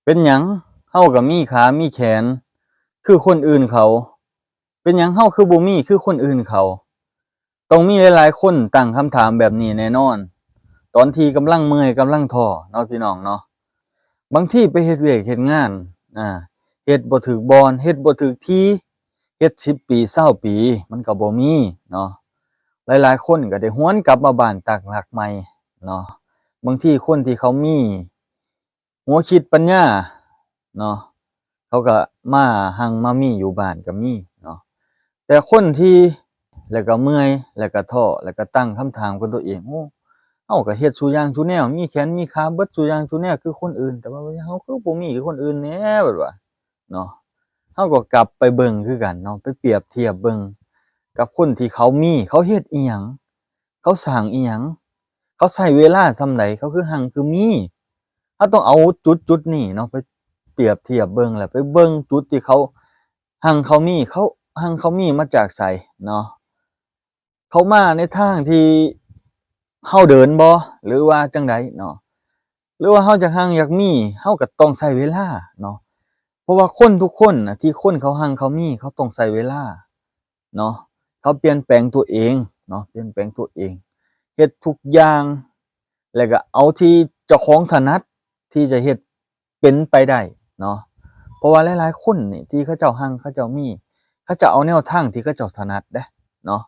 ເປັນຫຍັງເຮົາກໍມີຂາມີແຂນຄືຄົນອື່ນເຂົາ? ເປັນຫຍັງເຮົາຄືບໍ່ມີຄືຄົນອື່ນເຂົາ? ຕ້ອງມີຫຼາຍໆຄົນຕັ້ງຄຳຖາມແບບນີ້ແນ່ນອນ ຕອນທີ່ກຳລັງເມື່ອຍກຳລັງທໍ້ເນາະ ພີ່ນ້ອງເນາະ. ບາງທີໄປເຮັດວຽກເຮັດງານ ອາ ເຮັດບໍ່ຖືກບ່ອນ ເຮັດບໍ່ຖືກທີ່ ເຮັດສິບປີຊາວປີ ມັນກໍບໍ່ມີເນາະ. ຫຼາຍໆຄົນກໍໄດ້ຫວນກັບມາບ້ານຕັ້ງຫຼັກໃໝ່ເນາະ. ບາງທີຄົນທີ່ເຂົາມີຫົວຄິດປັນຍາເນາະ ເຂົາກໍມາຮັ່ງມາມີຢູ່ບ້ານກໍມີເນາະ. ແຕ່ຄົນທີ່ ແລ້ວກໍເມື່ອຍ ແລ້ວກໍທໍ້ ແລ້ວກໍຕັ້ງຄຳຖາມກັບຕົວເອງ ໂອ້ ເຮົາກໍເຮັດສູ່ຢ່າງສູ່ແນວ ມີແຂນມີຂາເບິດສູ່ຢ່າງສູ່ແນວຄືຄົນອື່ນ ແຕ່ວ່າເຮົາຄືບໍ່ມີຄືຄົນອື່ນແດ່ ແບບວ່າເນາະ. ເຮົາກໍກັບໄປເບິ່ງຄືກັນເນາະ ໄປປຽບທຽບເບິ່ງກັບຄົນທີ່ເຂົາມີ ເຂົາເຮັດອີ່ຫຍັງ ເຂົາສ້າງອີ່ຫຍັງ ເຂົາໃຊ້ເວລາສ່ຳໃດ ເຂົາຄືຮັ່ງຄືມີ. ເຮົາຕ້ອງເອົາຈຸດໆນີ້ເນາະ ໄປປຽບທຽບເບິ່ງ ແລ້ວໄປເບິ່ງຈຸດທີ່ເຂົາຮັ່ງເຂົາມີ ເຂົາຮັ່ງເຂົາມີມາຈາກໃສເນາະ. ເຂົາມາໃນທາງທີ່ເຮົາເດີນບໍ່ ຫຼືວ່າຈັ່ງໃດເນາະ? ຫຼືວ່າເຮົາຢາກຮັ່ງຢາກມີ ເຮົາກໍຕ້ອງໃຊ້ເວລາເນາະ. ເພາະວ່າຄົນທຸກຄົນນະ ທີ່ຄົນເຂົາຮັ່ງເຂົາມີ ເຂົາຕ້ອງໃຊ້ເວລາເນາະ. ເຂົາປ່ຽນແປງຕົວເອງເນາະ ປ່ຽນແປງຕົວເອງ ເຮັດທຸກຢ່າງ ແລ້ວກໍເອົາທີ່ເຈົ້າຂອງຖະໜັດທີ່ຈະເຮັດເປັນໄປໄດ້ເນາະ. ເພາະວ່າຫຼາຍໆຄົນນີ້ທີ່ເຂົາເຈົ້າຮັ່ງເຂົາເຈົ້າມີ ເຂົາເຈົ້າເອົາແນວທາງທີ່ເຂົາເຈົ້າຖະໜັດເດ້ເນາະ.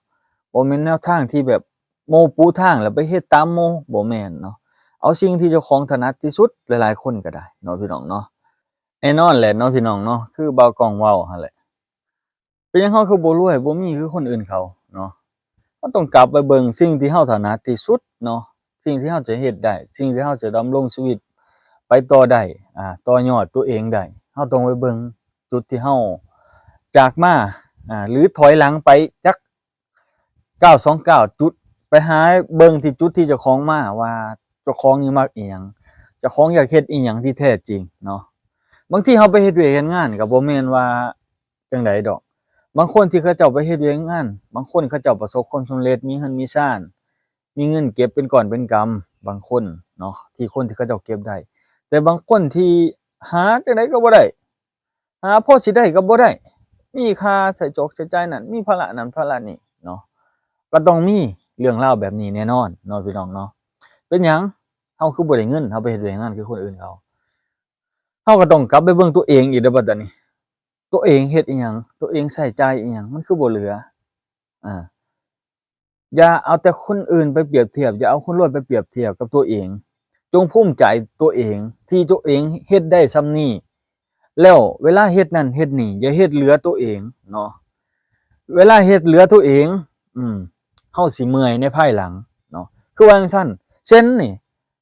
ບໍ່ແມ່ນແນວທາງທີ່ແບບໝູ່ປູທາງແລ້ວໄປເຮັດຕາມໝູ່ ບໍ່ແມ່ນເນາະ. ເອົາສິ່ງທີ່ເຈົ້າຂອງຖະໜັດທີ່ສຸດ ຫຼາຍໆຄົນກໍໄດ້ເນາະ ພີ່ນ້ອງເນາະ. ແນ່ນອນແຫຼະເນາະ ພີ່ນ້ອງເນາະ ຄືບ່າວກ້ອງເວົ້າຫັ້ນແຫຼະ. ເປັນຫຍັງເຮົາຄືບໍ່ລວຍ ບໍ່ມີຄືຄົນອື່ນເຂົາເນາະ? ເຮົາຕ້ອງກັບໄປເບິ່ງສິ່ງທີ່ເຮົາຖະໜັດທີ່ສຸດເນາະ ສິ່ງທີ່ເຮົາຈະເຮັດໄດ້ ສິ່ງທີ່ເຮົາຈະດຳລົງຊີວິດໄປຕໍ່ໄດ້ ອາ ຕໍ່ຍອດຕົວເອງໄດ້. ເຮົາຕ້ອງໄປເບິ່ງຈຸດທີ່ເຮົາຈາກມາ ອາ ຫຼືຖອຍຫຼັງໄປຈັກກ້າວສອງກ້າວ ຈຸດ ໄປຫາເບິ່ງທີ່ຈຸດທີ່ເຈົ້າຂອງມາວ່າ ເຈົ້າຂອງນີ້ມັກອີ່ຫຍັງ ເຈົ້າຂອງຢາກເຮັດອີ່ຫຍັງທີ່ແທ້ຈິງເນາະ. ບາງທີເຮົາໄປເຮັດວຽກເຮັດງານກໍບໍ່ແມ່ນວ່າ ຈັ່ງໃດດອກ. ບາງຄົນທີ່ເຂົາເຈົ້າໄປເຮັດວຽກງານ ບາງຄົນເຂົາເຈົ້າປະສົບຄວາມສຳເລັດ ມີເຮືອນມີຊານ ມີເງິນເກັບເປັນກ້ອນເປັນກຳ ບາງຄົນເນາະ ທີ່ຄົນທີ່ເຂົາເຈົ້າເກັບໄດ້. ແຕ່ບາງຄົນທີ່ຫາຈັ່ງໃດກໍບໍ່ໄດ້ ຫາພໍຊິໄດ້ກໍບໍ່ໄດ້ ມີຄ່າໃຊ້ຈອກໃຊ້ຈ່າຍນັ້ນ ມີພາລະນັ້ນພາລະນີ້ເນາະ. ກໍຕ້ອງມີເລື່ອງລາວແບບນີ້ແນ່ນອນເນາະ ພີ່ນ້ອງເນາະ. ເປັນຫຍັງເຮົາຄືບໍ່ໄດ້ເງິນ ເຮົາໄປເຮັດວຽກງານຄືຄົນອື່ນເຂົາ? ເຮົາກໍຕ້ອງກັບໄປເບິ່ງຕົວເອງອີກເດ້ບັດດຽວນີ້ ຕົວເອງເຮັດອີ່ຫຍັງ ຕົວເອງໃຊ້ຈ່າຍອີ່ຫຍັງ ມັນຄືບໍ່ເຫຼືອ? ອາ ຢ່າເອົາແຕ່ຄົນອື່ນໄປປຽບທຽບ ຢ່າເອົາຄົນລວຍໄປປຽບທຽບກັບຕົວເອງ. ຈົ່ງພູມໃຈຕົວເອງທີ່ຕົວເອງເຮັດໄດ້ສ່ຳນີ້ ແລ້ວເວລາເຮັດນັ້ນເຮັດນີ້ ຢ່າເຮັດເຫຼືອຕົວເອງເນາະ. ເວລາເຮັດເຫຼືອຕົວເອງ ອືມ ເຮົາຊິເມື່ອຍໃນພາຍຫຼັງເນາະ. ຄືວ່າຈັ່ງຊັ້ນ ເຊັ່ນນີ້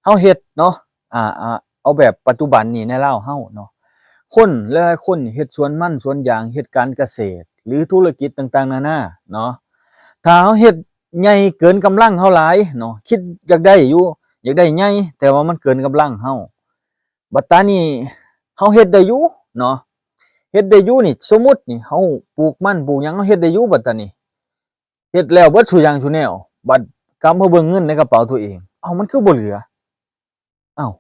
ເຮົາເຮັດເນາະ ອາ ອາ ເອົາແບບປັດຈຸບັນນີ້ໃນລາວເຮົາເນາະ ຄົນຫຼາຍໆຄົນເຮັດສວນມັນສວນຢາງ ເຮັດການກະເສດ ຫຼືທຸລະກິດຕ່າງໆນານາເນາະ. ຖ້າເຮົາເຮັດໃຫຍ່ເກີນກຳລັງເຮົາຫຼາຍເນາະ ຄິດຢາກໄດ້ຢູ່ ຢາກໄດ້ໃຫຍ່ ແຕ່ວ່າມັນເກີນກຳລັງເຮົາ ບັດຕານີ້ເຮົາເຮັດໄດ້ຢູ່ເນາະ ເຮັດໄດ້ຢູ່ນີ້ ສົມມຸດນີ້ ເຮົາປູກມັນປູກຫຍັງ ເຮົາເຮັດໄດ້ຢູ່ ບັດຕານີ້ ເຮັດແລ້ວເບິດສູ່ຢ່າງສູ່ແນວ ບັດກັບມາເບິ່ງເງິນໃນກະເປົາຕົວເອງ ເອົ້າ ມັນຄືບໍ່ເຫຼືອ? ເອົ້າ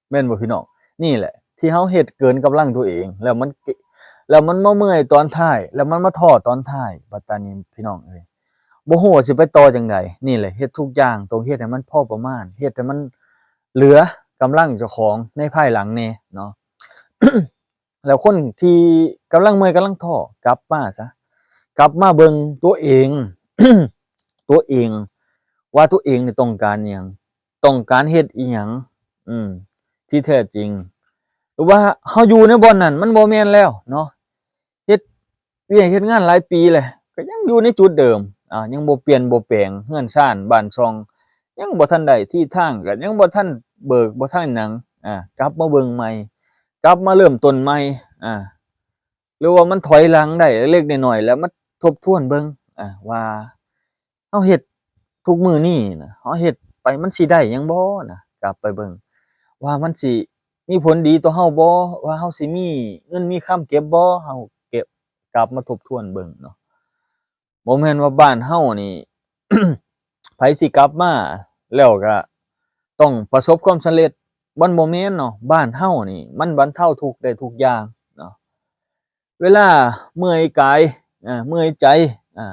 ແມ່ນບໍ່ພີ່ນ້ອງ? ນີ້ແຫຼະທີ່ເຮົາເຮັດເກີນກຳລັງຕົວເອງ ແລ້ວມັນ ແລ້ວມັນມາເມື່ອຍຕອນທ້າຍ ແລ້ວມັນມາທໍ້ຕອນທ້າຍ ບັດຕານີ້ພີ່ນ້ອງເອີຍ ບໍ່ຮູ້ວ່າຊິໄປຕໍ່ຈັ່ງໃດ. ນີ້ແຫຼະ ເຮັດທຸກຢ່າງຕ້ອງເຮັດໃຫ້ມັນພໍປະມານ ເຮັດໃຫ້ມັນເຫຼືອກຳລັງເຈົ້າຂອງໃນພາຍຫຼັງແດ່ເນາະ. ແລ້ວຄົນທີ່ກຳລັງເມື່ອຍກຳລັງທໍ້ ກັບມາຊະ ກັບມາເບິ່ງຕົວເອງ ຕົວເອງ ວ່າຕົວເອງນີ້ຕ້ອງການອີ່ຫຍັງ ຕ້ອງການເຮັດອີ່ຫຍັງ ອືມ ທີ່ແທ້ຈິງ ຫຼືວ່າເຮົາຢູ່ໃນບ່ອນນັ້ນມັນບໍ່ແມ່ນແລ້ວເນາະ. ເຮັດວຽກເຮັດງານຫຼາຍປີແລ້ວ ກໍຍັງຢູ່ໃນຈຸດເດີມ ອາ ຍັງບໍ່ປ່ຽນບໍ່ແປງ ເຮືອນຊານບ້ານຊ່ອງ ຍັງບໍ່ທັນໄດ້ທີ່ທາງ ກໍຍັງບໍ່ທັນເບີກ ບໍ່ທັນຫຍັງ ອາ ກັບມາເບິ່ງໃໝ່ ກັບມາເລີ່ມຕົ້ນໃໝ່ ອາ ຫຼືວ່າມັນຖອຍຫຼັງໄດ້ເລັກໆນ້ອຍໆ ແລ້ວມາທົບທວນເບິ່ງ ອາ ວ່າເຮົາເຮັດທຸກມື້ນີ້ນະ ເຮົາເຮັດໄປມັນຊິໄດ້ຫຍັງບໍ່ນະ? ກັບໄປເບິ່ງວ່າມັນຊິມີຜົນດີຕໍ່ເຮົາບໍ່? ວ່າເຮົາຊິມີເງິນມີຄຳເກັບບໍ່? ເຮົາເກັບ ກັບມາທົບທວນເບິ່ງເນາະ. ບໍ່ແມ່ນວ່າບ້ານເຮົານີ້ ໃຜຊິກັບມາແລ້ວກະຕ້ອງປະສົບຄວາມສຳເລັດ ມັນບໍ່ແມ່ນເນາະ, ບ້ານເຮົານີ້ມັນບັນເທົາທຸກໄດ້ທຸກຢ່າງເນາະ. ເວລາເມື່ອຍກາຍ ເອີ ເມື່ອຍໃຈ ເອີ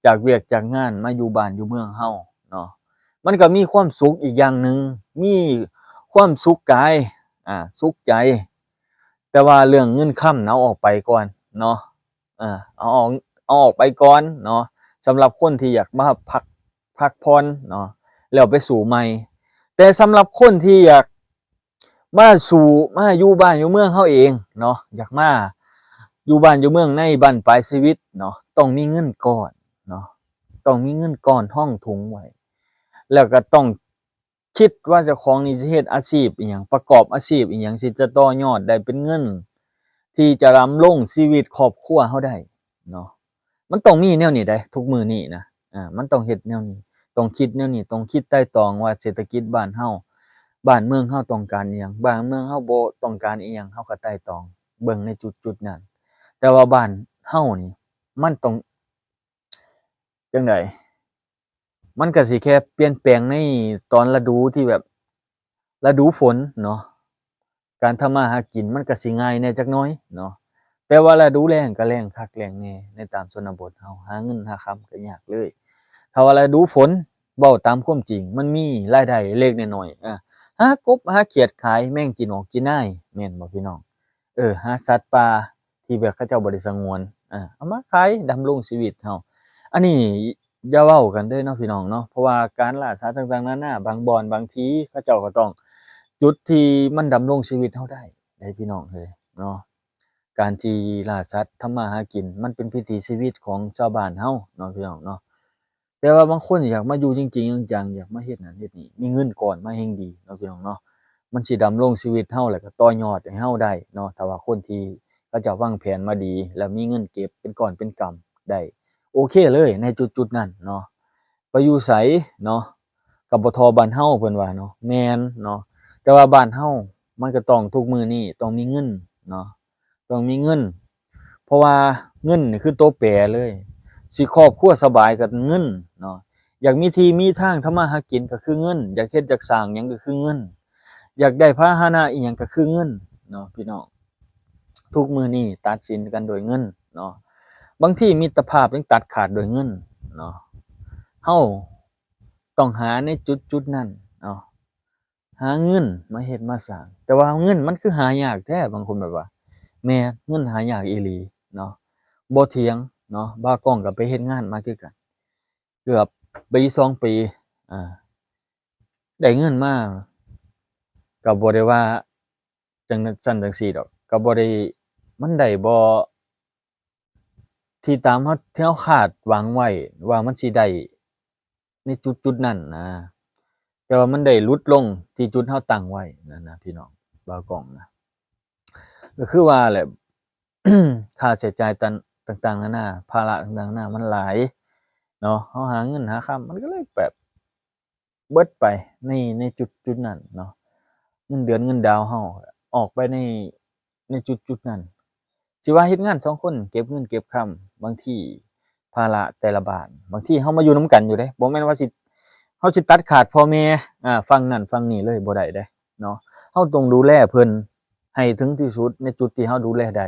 ຈາກວຽກຈາກງານມາຢູ່ບ້ານຢູ່ເມືອງເຮົາເນາະ, ມັນກໍມີຄວາມສຸກອີກຢ່າງໜຶ່ງ, ມີຄວາມສຸກກາຍ ອາ ສຸກໃຈ, ແຕ່ວ່າເລື່ອງເງິນຄຳນະ ເອົາອອກໄປກ່ອນເນາະ, ເອີ ເອົາອອກ ເອົາອອກໄປກ່ອນເນາະ, ສຳລັບຄົນທີ່ຢາກມາພັກ ພັກຜ່ອນເນາະ ແລ້ວໄປສູ້ໃໝ່. ແຕ່ສຳລັບຄົນທີ່ຢາກມາສູ້ ມາຢູ່ບ້ານຢູ່ເມືອງເຮົາເອງເນາະ, ຢາກມາຢູ່ບ້ານຢູ່ເມືອງໃນບັ້ນປາຍຊີວິດເນາະ, ຕ້ອງມີເງິນກ້ອນເນາະ, ຕ້ອງມີເງິນກ້ອນຮອງຖົງໄວ້, ແລ້ວກໍຕ້ອງ ຄິດວ່າເຈົ້າຂອງນີ້ຊິເຮັດອາຊີບອີ່ຫຍັງ, ປະກອບອາຊີບອີ່ຫຍັງ ຊິຈະຕໍ່ຍອດໄດ້ເປັນເງິນ ທີ່ຈະດຳລົງຊີວິດຄອບຄົວເຮົາໄດ້ເນາະ. ມັນຕ້ອງມີແນວນີ້ເດ້ ທຸກມື້ນີ້ນະ, ອາ ມັນຕ້ອງເຮັດແນວນີ້, ຕ້ອງຄິດແນວນີ້, ຕ້ອງຄິດໄຕ່ຕອງວ່າເສດຖະກິດບ້ານເຮົາ, ບ້ານເມືອງເຮົາຕ້ອງການອີ່ຫຍັງ, ບ້ານເມືອງເຮົາບໍ່ຕ້ອງການອີ່ຫຍັງ, ເຮົາກໍໄຕ່ຕອງເບິ່ງໃນຈຸດໆນັ້ນ. ແຕ່ວ່າບ້ານເຮົານີ້ ມັນຕ້ອງ ຈັ່ງໃດ ມັນກະຊິແຄ່ປ່ຽນແປງໃນຕອນລະດູທີ່ແບບ ລະດູຝົນເນາະ, ການທຳມາຫາກິນມັນກະຊິງ່າຍແດ່ຈັກໜ້ອຍເນາະ, ແຕ່ວ່າລະດູແລ້ງກະແລ້ງຄັກແລ້ງແນ່ ໃນຕາມຊົນນະບົດເຮົາ ຫາເງິນຫາຄຳກະຍາກເລີຍ. ຖ້າວ່າລະດູຝົນ ເວົ້າຕາມຄວາມຈິງ ມັນມີລາຍໄດ້ເລັກໆນ້ອຍໆ ອາ ຫາກົບຫາຂຽດຂາຍ ແມງຈີນອກຈີນາຍ ແມ່ນບໍ່ພີ່ນ້ອງ? ເອີ ຫາສັດປ່າ ທີ່ແບບເຂົາເຈົ້າບໍ່ໄດ້ສະຫງວນ ເອົາມາຂາຍດຳລົງຊີວິດເຮົາ. ອັນນີ້ຢ່າເວົ້າກັນເດີເນາະພີ່ນ້ອງເນາະ, ເພາະວ່າການລ່າສັດຕ່າງໆນານາ ບາງບ່ອນບາງທີເຂົາເຈົ້າກໍຕ້ອງຈຸດທີ່ມັນດຳລົງຊີວິດເຮົາໄດ້ ໄດ້ພີ່ນ້ອງເອີຍເນາະ. ການທີ່ລ່າສັດທຳມາຫາກິນ ມັນເປັນວິຖີຊີວິດຂອງຊາວບ້ານເຮົາເນາະ ພີ່ນ້ອງເນາະ. ແຕ່ວ່າບາງຄົນຢາກມາຢູ່ຈິງໆຈັງໆ ຢາກມາເຮັດນັ້ນເຮັດນີ້ ມີເງິນກ້ອນມາແຮ່ງດີເນາະ ພີ່ນ້ອງເນາະ, ມັນຊິດຳລົງຊີວິດເຮົາ ແລ້ວກໍຕໍ່ຍອດໃຫ້ເຮົາໄດ້ເນາະ. ຖ້າວ່າຄົນທີ່ເຂົາເຈົ້າວາງແຜນມາດີ ແລ້ວມີເງິນເກັບເປັນກ້ອນເປັນກຳໄດ້ ໂອເຄເລີຍໃນຈຸດໆນັ້ນເນາະ. ໄປຢູ່ໃສເນາະ ກໍບໍ່ທໍ່ບ້ານເຮົາ ເພິ່ນວ່າເນາະ, ແມ່ນເນາະ. ແຕ່ວ່າບ້ານເຮົາມັນກໍຕ້ອງ ທຸກມື້ນີ້ຕ້ອງມີເງິນເນາະ ຕ້ອງມີເງິນ ເພາະວ່າເງິນນີ້ຄືໂຕແປເລີຍ, ຊິຄອບຄົວສະບາຍກໍເງິນເນາະ, ຢາກມີທີ່ມີທາງທຳມາຫາກິນກໍຄືເງິນ, ຢາກເຮັດຢາກສ້າງຫຍັງກໍຄືເງິນ, ຢາກໄດ້ພາຫະນະອີ່ຫຍັງກໍຄືເງິນເນາະ ພີ່ນ້ອງ. ທຸກມື້ນີ້ຕັດສິນກັນໂດຍເງິນເນາະ, ບາງທີມິດຕະພາບຍັງຕັດຂາດໂດຍເງິນເນາະ. ເຮົາຕ້ອງຫາໃນຈຸດໆນັ້ນເນາະ ຫາເງິນມາເຮັດມາສ້າງ. ແຕ່ວ່າເງິນມັນຄືຫາຍາກແທ້, ບາງຄົນແບບວ່າ ແມ່ນ ເງິນຫາຍາກອີ່ຫຼີເນາະ, ບໍ່ຖຽງເນາະ. ບ່າວກ້ອງກໍໄປເຮັດງານມາຄືກັນ ເກືອບປີສອງປີ ອາ ໄດ້ເງິນມາກໍບໍ່ໄດ້ວ່າຈັ່ງຊັ້ນຈັ່ງຊີ້ດອກ, ກໍບໍ່ໄດ້ ມັນໄດ້ບໍ່ ທີ່ຕາມເຮົາ ທີ່ເຮົາຄາດຫວັງໄວ້ວ່າມັນຊິໄດ້ໃນຈຸດໆນັ້ນນະ, ແຕ່ວ່າມັນໄດ້ຫຼຸດລົງທີ່ຈຸດເຮົາຕັ້ງໄວ້ນັ້ນນະ ພີ່ນ້ອງ. ບ່າວກ້ອງນະ ກໍຄືວ່າແຫຼະ ຄ່າໃຊ້ຈ່າຍຕ່າງໆນານາ ພາລະຕ່າງໆນານາມັນຫຼາຍເນາະ, ເຮົາຫາເງິນຫາຄຳ ມັນກໍເລີຍແບບ ເບິດໄປໃນ ໃນຈຸດ ຈຸດນັ້ນເນາະ, ເງິນເດືອນເງິນດາວເຮົາອອກໄປໃນ ໃນຈຸດ ຈຸດນັ້ນ. ຊິວ່າເຮັດງານສອງຄົນ ເກັບເງິນເກັບຄຳ ບາງທີພາລະແຕ່ລະບ້ານ ບາງທີເຮົາມາຢູ່ນຳກັນຢູ່ເດ້, ບໍ່ແມ່ນວ່າຊິ ເຮົາຊິຕັດຂາດພໍ່ແມ່ ອາ ຝັ່ງນັ້ນຝັ່ງນີ້ເລີຍ ບໍ່ໄດ້ເດ້ເນາະ. ເຮົາຕ້ອງດູແລເພິ່ນໃຫ້ເຖິງທີ່ສຸດໃນຈຸດທີ່ເຮົາດູແລໄດ້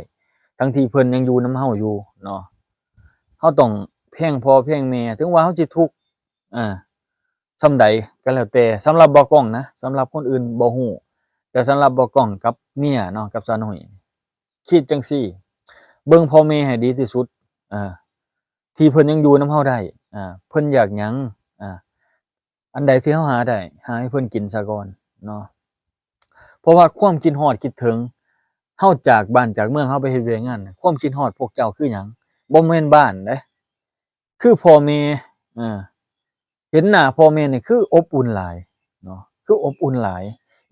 ທັງທີ່ເພິ່ນຍັງຢູ່ນຳເຮົາຢູ່ເນາະ. ເຮົາຕ້ອງແພງພໍ່ແພງແມ່ ເຖິງວ່າເຮົາຊິທຸກ ອາ ສ່ຳໃດກໍແລ້ວແຕ່, ສຳລັບບ່າວກ້ອງນະ, ສຳລັບຄົນອື່ນບໍ່ຮູ້, ແຕ່ສຳລັບບ່າວກ້ອງກັບເມຍເນາະ ກັບສາວນ້ອຍ ຄິດຈັ່ງຊີ້, ເບິ່ງພໍ່ແມ່ໃຫ້ດີທີ່ສຸດ ອາ ທີ່ເພິ່ນຍັງຢູ່ນຳເຮົາໄດ້ ອາ ເພິ່ນຢາກຫຍັງ ອາ ອັນໃດທີ່ເຮົາຫາໄດ້ ຫາໃຫ້ເພິ່ນກິນຊະກ່ອນເນາະ. ເພາະວ່າຄວາມຄິດຮອດຄິດເຖິງ ເຮົາຈາກບ້ານຈາກເມືອງ ເຮົາໄປເຮັດວຽກງານ ຄວາມຄິດຮອດພວກເຈົ້າຄືຫຍັງ? ບໍ່ແມ່ນບ້ານເດ້ ຄືພໍ່ແມ່ ເອີ ເຫັນໜ້າພໍ່ແມ່ນີ້ຄືອົບອຸ່ນຫຼາຍເນາະ, ຄືອົບອຸ່ນຫຼາຍ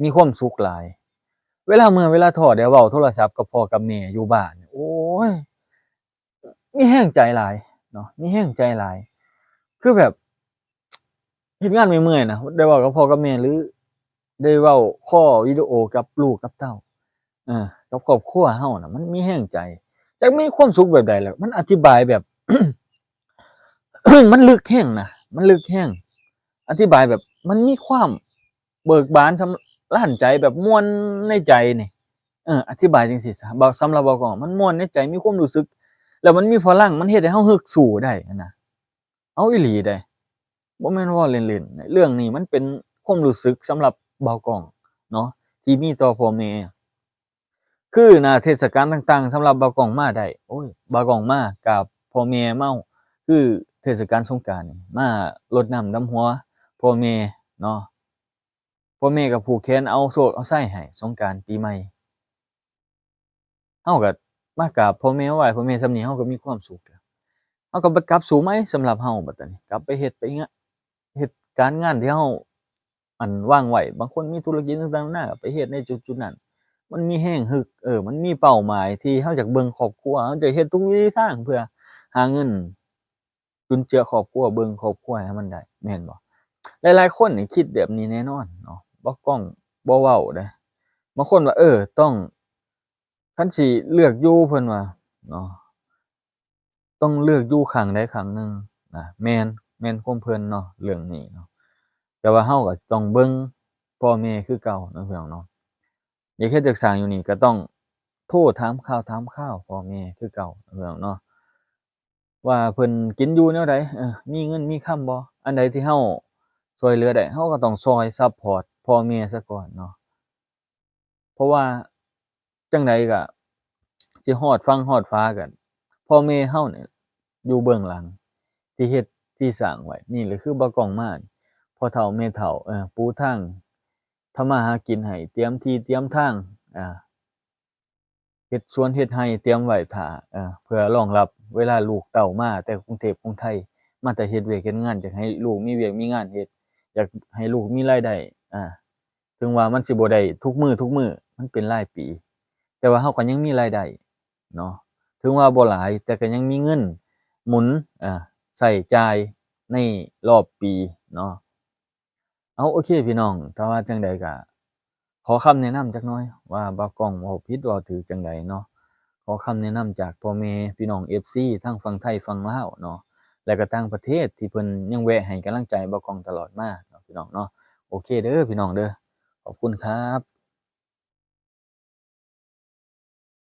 ມີຄວາມສຸກຫຼາຍ. ເວລາເມື່ອຍເວລາທໍ້ ໄດ້ເວົ້າໂທລະສັບກັບພໍ່ກັບແມ່ຢູ່ບ້ານ ໂອ້ຍ ມີແຮງໃຈຫຼາຍເນາະ, ມີແຮງໃຈຫຼາຍ. ຄືແບບເຮັດງານເມື່ອຍໆນະ ໄດ້ເວົ້າກັບພໍ່ກັບແມ່ ຫຼື ໄດ້ເວົ້າຄໍວິດີໂອກັບລູກກັບເຕົ້າ ເອີ ກັບຄອບຄົວເຮົານະ ມັນມີແຮງໃຈ, ຈັກມີຄວາມສຸກແບບໃດແຫຼະ. ມັນອະທິບາຍແບບ ມັນເລິກແຮງນະ, ມັນເລິກແຮງ, ອະທິບາຍແບບມັນມີຄວາມເບີກບານ ສຳ ລານໃຈ ແບບມ່ວນໃນໃຈນີ້ ເອີ ອະທິບາຍຈັ່ງຊີ້ຊະ ເວົ້າ ສຳລັບບ່າວກ້ອງ ມັນມ່ວນໃນໃຈ ມີຄວາມຮູ້ສຶກ ແລ້ວມັນມີພະລັງ ມັນເຮັດໃຫ້ເຮົາຮຶກສູ້ໄດ້ຫັ້ນນະ. ເອົາອີ່ຫຼີເດ້ ບໍ່ແມ່ນເວົ້າເລ່ນໆ ເລື່ອງນີ້ມັນເປັນຄວາມຮູ້ສຶກສຳລັບບ່າວກ້ອງເນາະ ທີ່ມີຕໍ່ພໍ່ແມ່. ຄືໜ້າເທດສະການຕ່າງໆ ສຳລັບບ່າວກ້ອງມາໄດ້ ໂອ້ຍ ບ່າວກ້ອງມາກາບພໍ່ແມ່ເມົາ ຄືເທດສະການສົງການນີ້ ມາລົດນ້ຳດຳຫົວພໍ່ແມ່ເນາະ ພໍ່ແມ່ກໍຜູກແຂນເອົາໂຊກເອົາໄຊໃຫ້ ສົງການປີໃໝ່ ເຮົາກໍມາກາບພໍ່ແມ່ ມາໄຫວ້ພໍ່ແມ່ສ່ຳນີ້ ເຮົາກໍມີຄວາມສຸກແລ້ວ ເຮົາກໍໄປກັບສູ່ໃໝ່ ສຳລັບເຮົາບັດນີ້ ກັບໄປເຮັດໄປງະ ເຮັດການງານທີ່ເຮົາ ອັນ ວາງໄວ້ ບາງຄົນມີທຸລະກິດຕ່າງໆນານາ ກໍໄປເຮັດໃນຈຸດໆນັ້ນ ມັນມີແຮງຮຶກ ເອີ ມັນມີເປົ້າໝາຍທີ່ເຮົາຢາກເບິ່ງຄອບຄົວ ເຮົາຈະເຮັດທຸກວິທີທາງເພື່ອຫາເງິນຈຸນເຈືອຄອບຄົວ ເບິ່ງຄອບຄົວໃຫ້ມັນໄດ້ ແມ່ນບໍ່? ຫຼາຍໆຄົນນີ້ຄິດແບບນີ້ແນ່ນອນເນາະ ບໍ່ກ້ອງບໍ່ເວົ້າເດ້ ບາງຄົນວ່າ ເອີ ຕ້ອງ ຄັນຊິເລືອກຢູ່ ເພິ່ນວ່າເນາະ ຕ້ອງເລືອກຢູ່ຂ້າງໃດຂ້າງໜຶ່ງນະ ແມ່ນ ແມ່ນຄວາມເພິ່ນເນາະ ເລື່ອງນີ້ເນາະ ແຕ່ວ່າເຮົາກໍຕ້ອງເບິ່ງພໍ່ແມ່ຄືເກົ່າເນາະ ພີ່ນ້ອງເນາະ ຢາກເຮັດຢາກສ້າງຢູ່ນີ້ ກໍຕ້ອງໂທຖາມຂ່າວຖາມຄາວພໍ່ແມ່ຄືເກົ່າເນາະ ພີ່ນ້ອງເນາະ ວ່າເພິ່ນກິນຢູ່ແນວໃດ ເອີ ມີເງິນມີຄຳບໍ່ ອັນໃດທີ່ເຮົາຊ່ວຍເຫຼືອໄດ້ ເຮົາກໍຕ້ອງຊ່ອຍຊັບພອດພໍ່ແມ່ຊະກ່ອນເນາະ ເພາະວ່າຈັ່ງໃດກໍຊິຮອດຝັ່ງຮອດຝາກັນ ພໍ່ແມ່ເຮົານີ້ຢູ່ເບື້ອງຫຼັງ ທີ່ເຮັດທີ່ສ້າງໄວ້ ນີ້ແຫຼະຄືບ່າວກ້ອງມາ ພໍ່ເຖົ້າແມ່ເຖົ້າ ເອີ ປູທາງທຳມາຫາກິນໃຫ້ ຕຽມທີ່ຕຽມທາງ ອາ ເຮັດສວນເຮັດໄຮ່ຕຽມໄວ້ຖ້າ ເອີ ເພື່ອຮອງຮັບເວລາລູກເຕົ້າມາແຕ່ກຸງເທບກຸງໄທ ມາແຕ່ເຮັດວຽກເຮັດງານ ຢາກໃຫ້ລູກມີວຽກມີງານເຮັດ ຢາກໃຫ້ລູກມີລາຍໄດ້ ອາ ເຖິງວ່າມັນຊິບໍ່ໄດ້ທຸກມື້ທຸກມື້ ມັນເປັນລາຍປີ ແຕ່ວ່າເຮົາກໍຍັງມີລາຍໄດ້ເນາະ ເຖິງວ່າບໍ່ຫຼາຍ ແຕ່ກໍຍັງມີເງິນໝູນ ເອີ ໃຊ້ຈ່າຍໃນລອບປີເນາະ. ເອົາ ໂອເຄພີ່ນ້ອງ ຖ້າວ່າຈັ່ງໃດກໍຂໍຄຳແນະນຳຈັກໜ່ອຍ ວ່າບ່າວກ້ອງເວົ້າຜິດເວົ້າຖືກຈັ່ງໃດເນາະ ຂໍຄຳແນະນຳຈາກພໍ່ແມ່ພີ່ນ້ອງເອັຟຊີ ທັງຝັ່ງໄທຝັ່ງລາວເນາະ ແລະກໍຕ່າງປະເທດ ທີ່ເພິ່ນຍັງແວະໃຫ້ກຳລັງໃຈບ່າວກ້ອງຕະຫຼອດມາເນາະ ພີ່ນ້ອງເນາະ. ໂອເຄເດີພີ່ນ້ອງເດີ ຂອບຄຸນຄັບ.